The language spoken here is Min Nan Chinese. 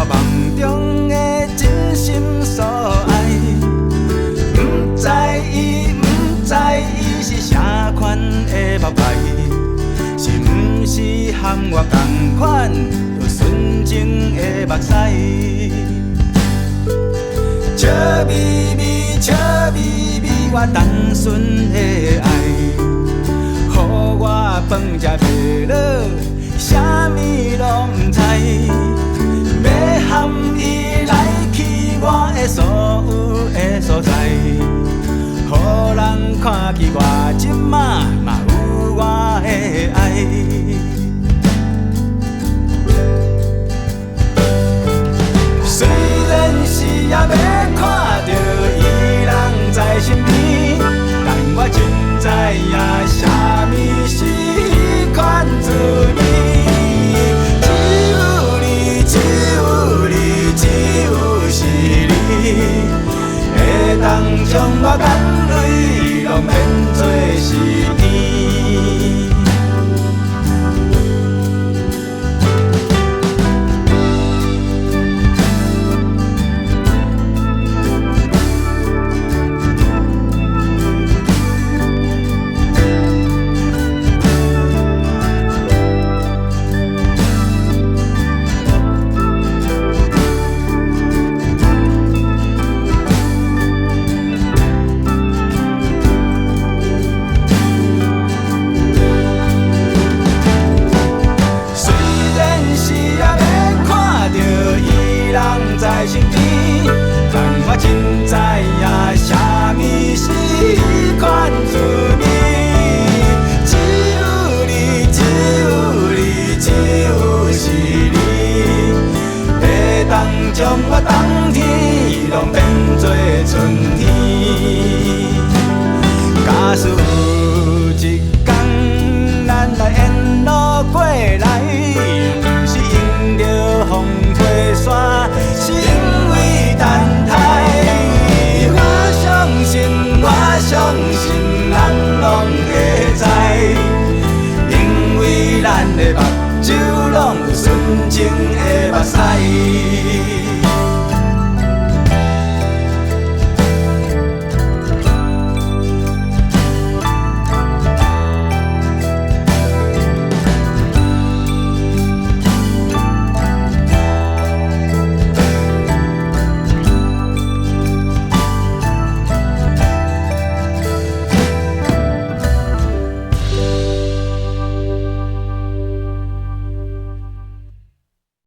夢中的真心所愛。毋知伊，毋知伊是啥款的目眉，是毋是和我仝款有純情的目屎？笑眯眯，笑眯眯，我單純的愛，予我飯食袂落，啥物攏毋知。欲含伊來去我的所有的所在，予人看見我這馬嘛有我的愛。雖然是也欲看著伊人在身邊，但我真知影啥物是彼款滋味。只有你，只有你，只有是你，會當將我眼淚攏變做是甜。雖然是也欲看著伊人在身邊，但我真知影啥物是彼款滋味。只有你，只有你，只有是你，會當將我冬天攏變做春天。假使有一天咱來緣路過來，